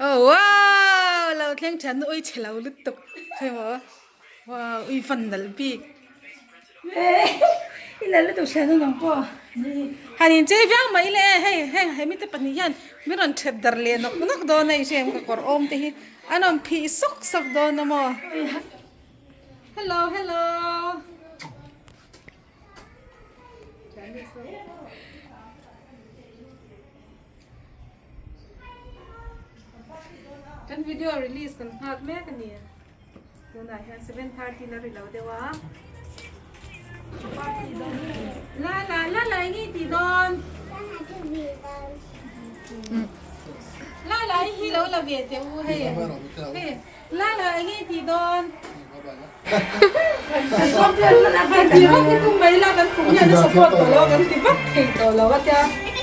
Oh wow lo thleng thian nu ui chhe lo lutuk hei maw wow ui van nalh bik I nalh lutuk thian nu nang pawh han in chei viau mai le hei heng hemi te pahnih hian min rawn thep darh leh nawk nawk dawn a i hria em ka kawr awm te hi an rawn phih sawk sawk dawn a maw hello hello. Kan video release kan nghak mek a ni. Tunah hian 7:30 la ri lo deuh a. La la la la eng nge tih dawn? La la i hi lo la ve teh u hei. Hei la la eng nge tih dawn? Kan ti vak hi tum mai la kan kum hian a support tawh lo a kan ti vak thei tawh lo a tia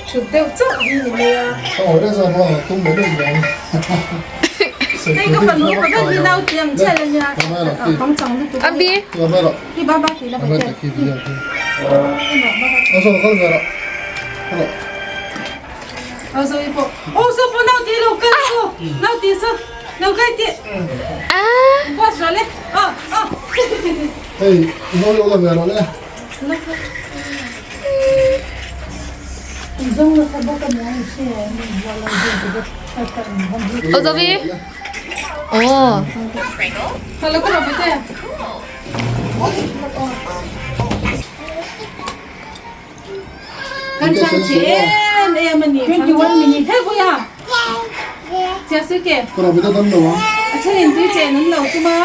thut deuh chauh hi ni mai a. Hei ka fanu upa ber hi nau ti ang chiah la nia pangchang lutuk a hi hi ba ba ti la bai te Au zo i pawh au zo pawh nau ti lo kal chu nau ti chu lo kai tih boss rawh le aw aw Hei i lo lo la ve rawh le. Aw Zovi Aw Hello ka rawh te. Kan chang che em em a ni. 21 minute. Hei Puia. Chia sui ke. Ka rawh bita dam lo ang. A thenin tui chen an lo tum a.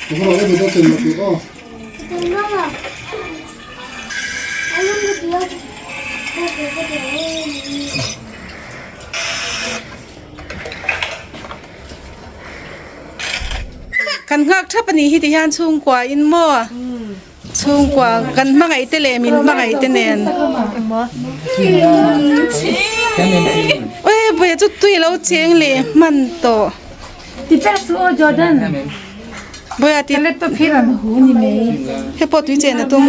Ka rawh bita chen lo tih aw. Kan nghak thap a nih hi ti hian chhungkua in maw chhungkua kan hmangaih te leh min hmangaih te nen ui buia chu tui lo cheng leh hman tawh buia ti hei pawh tui chen a tum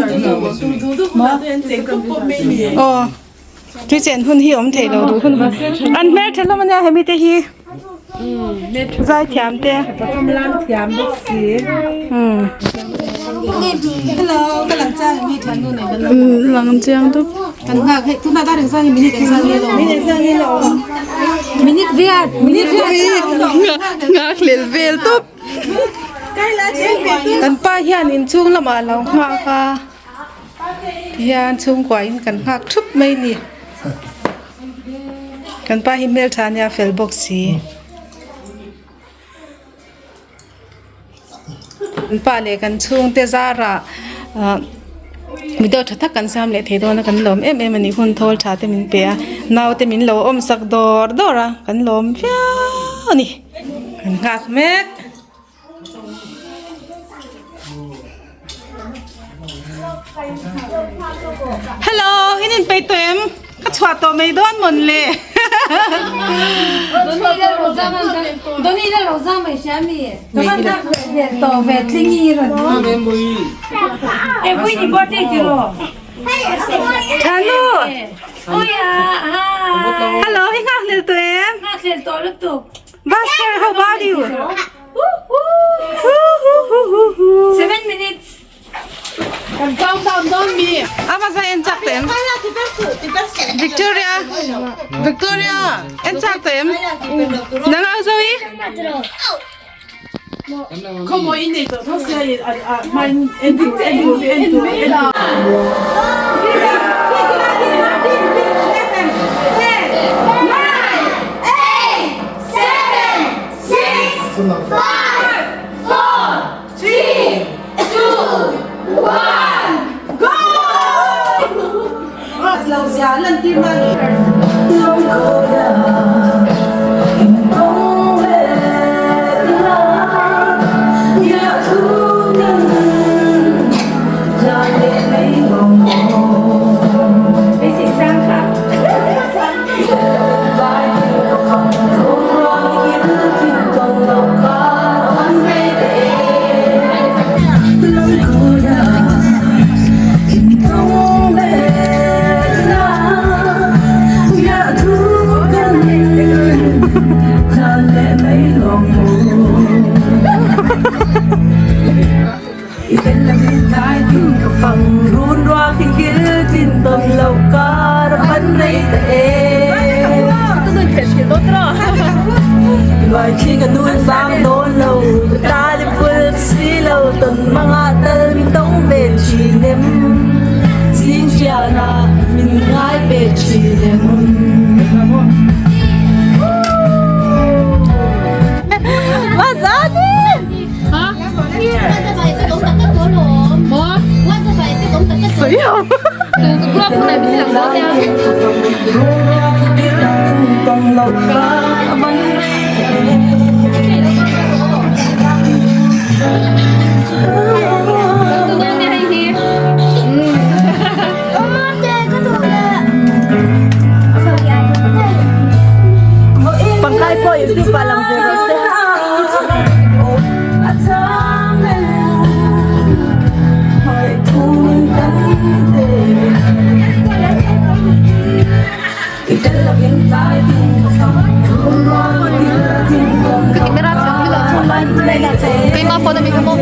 aw. Tui chen hun hi awm thei lo duh hun an hmel tha hlawm ania hemi te hi zai thiam te hello ka lang chiang mi thian nu nei kan lang chiang dup kan nghak hei tuna dar engzang nge minute engzang nge lo minute engzang nge lo minute riat minute riat nghak hlel vel tawp kan pa hian inchhung lamah a lo nghak a. Tihian chhungkua in kan nghak thup mai ni. Kan pa hi hmeltha ania fel bawk si. Kan pa leh kan chhungte zarah ah mi deuh tha tak kan siam leh thei dawn a kan lawm em em a ni. Hun thawl tha te min pe a naute min lo awm sak dawr dawr a kan lawm viau a ni. Kan nghak mek. Hello in in peih tawh em ka chhuah tawh mai dawn mawn le Thanu Hello i nghak hlel tawh em Buster how about you 7 minutes. Kan countdown dawn mi. Ama zai en chak tem. Victoria. Victoria. En chak tem. Nang au Zoe. Come on in to tho sia in a main en tu en tu en tu en tu. Keima phone ami kha maw.